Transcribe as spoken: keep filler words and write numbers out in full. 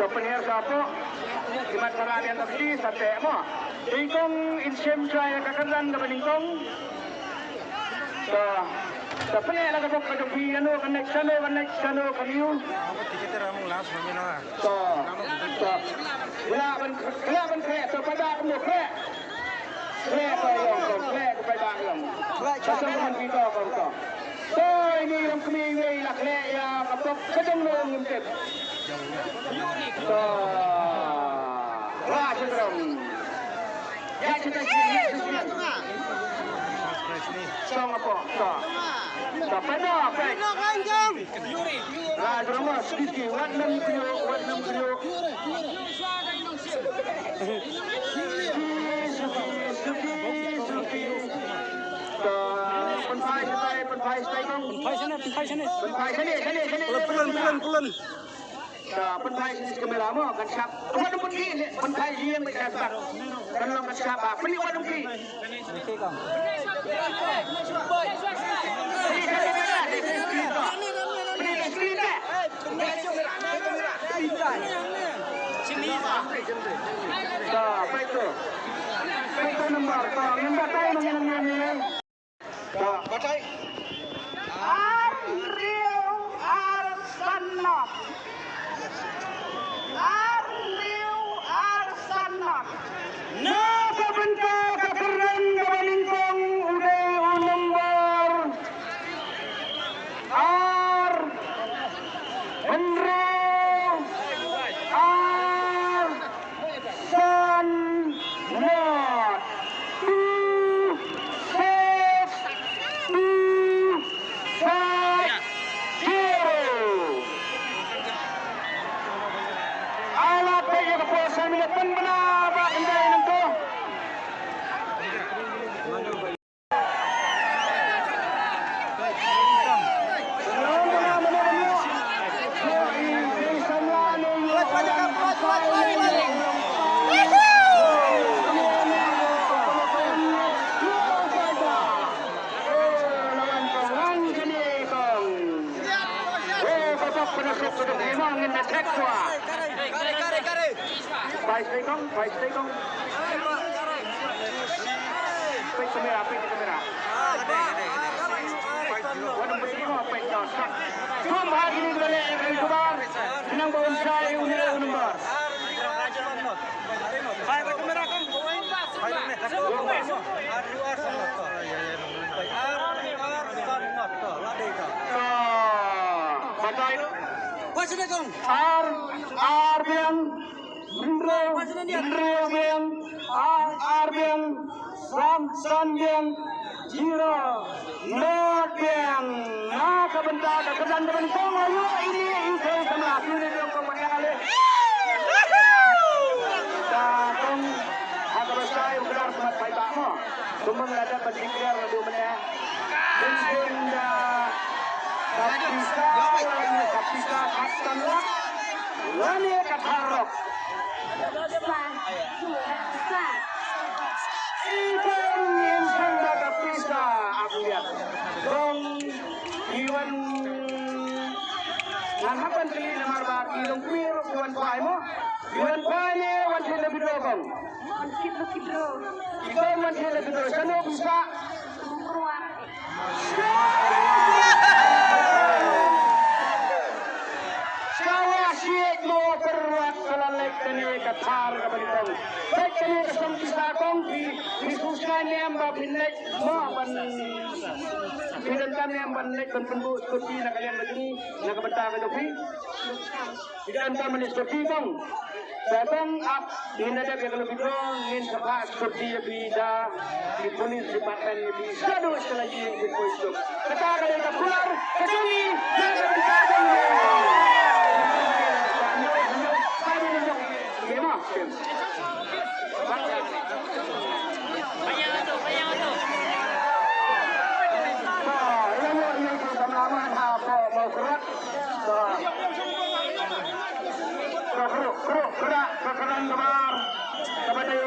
To pynhiar shapoh. Imat para biang ka kti sa teh mo. Nyngkong in shim shuwa ïa ka kyrdan kaba nyngkong. To, to pynleh la ka bok ka jong phi, ïano ka next, shano ka next, shano ka new. To, to. Khleh ban, khleh ban khreh, to paidbah kumno khreh. Khleh to ïong to, khleh to paidbah ïong. Ka shong ka man phi to, to, to. To ine i long kmie iwei la khleh ïa ka bok ka jong no ngim tip. To. Wah, syndrom. Ya, kita sini, ya, kita sini. Song apa? To. To, pena, pena. Wah, drama, sedikit. Wat nam kriuk, wat nam kriuk. Suki, suki, suki, suki. To, pynphai shatai, pynphai shatai kong. Pynphai shane, pynphai shane. Pynphai shane, shane, shane. Pulan, pulan, pulan, pulan. To, pynphai shane kamera mo, kan shap. Wat pynphai, pynphai ïing bad shap. Kan long kan shap ba. Pynphai wat pynphai. Ar hynriew ar san noh. Ar hynriew ar san noh. Na ka bynta ka kyrdan kaba nyngkong u dei u nombor ar hynriew ar san not. Two six two five zero. Ala peit ïa ka por, sa minit pynbna ba hyndai nangto. Bai sdei kong, bai sdei kong. Peit kamera, peit kamera. Wan ym peit mo, peit noh. Kum ha kine kiba leh ïa ka YouTuber. Khnang ba un shai une u number. To, batai. Ar, ar biang. Hynriew, hynriew biang, ar, ar biang, san, san biang, zero, not biang. Na ka bynta ka kyrdan kaba nyngkong, ayo, ine i thei samla, ine i thei samla, ine i thei samla. Ka kong, ha kaba shai u kdar khmat paidbah mo. Kumba nga la dep ban declare naduh mynne. Bynta ka pisa, ka pisa khatsan lak. Lane ka tharok. Sa, sa. Ita ngin sngewbha ka pisa, Abdullah. Dong, iwan, ngan hap ban kylli namar ba ki long kmie ruh ki wan phai mo. Ki wan phai ne wan thied la withdraw kong. Wan thied la withdraw. Ki kong wan thied la withdraw. Shano pisa. Shawa siej mo pyrwat ka la leit kane ka thar kaba nyngkong. Leit kane ka song pisa kong phi, phi sngewsngew ne em ba phin leit mo ban, phi donkam ne em ban leit ban pynbuh security na ka liang ka jong ngi, na ka bynta ka jong phi. Phi donkam ne security kong. Te kong ap ngin da dep ïa ka la withdraw, ngin sa phah security ïa phi da ki police department ïa phi. Shaduh sha la jingim phi poi suk. Kata ka dei ka kular ka jong ngi, na ka bynta jong ngi.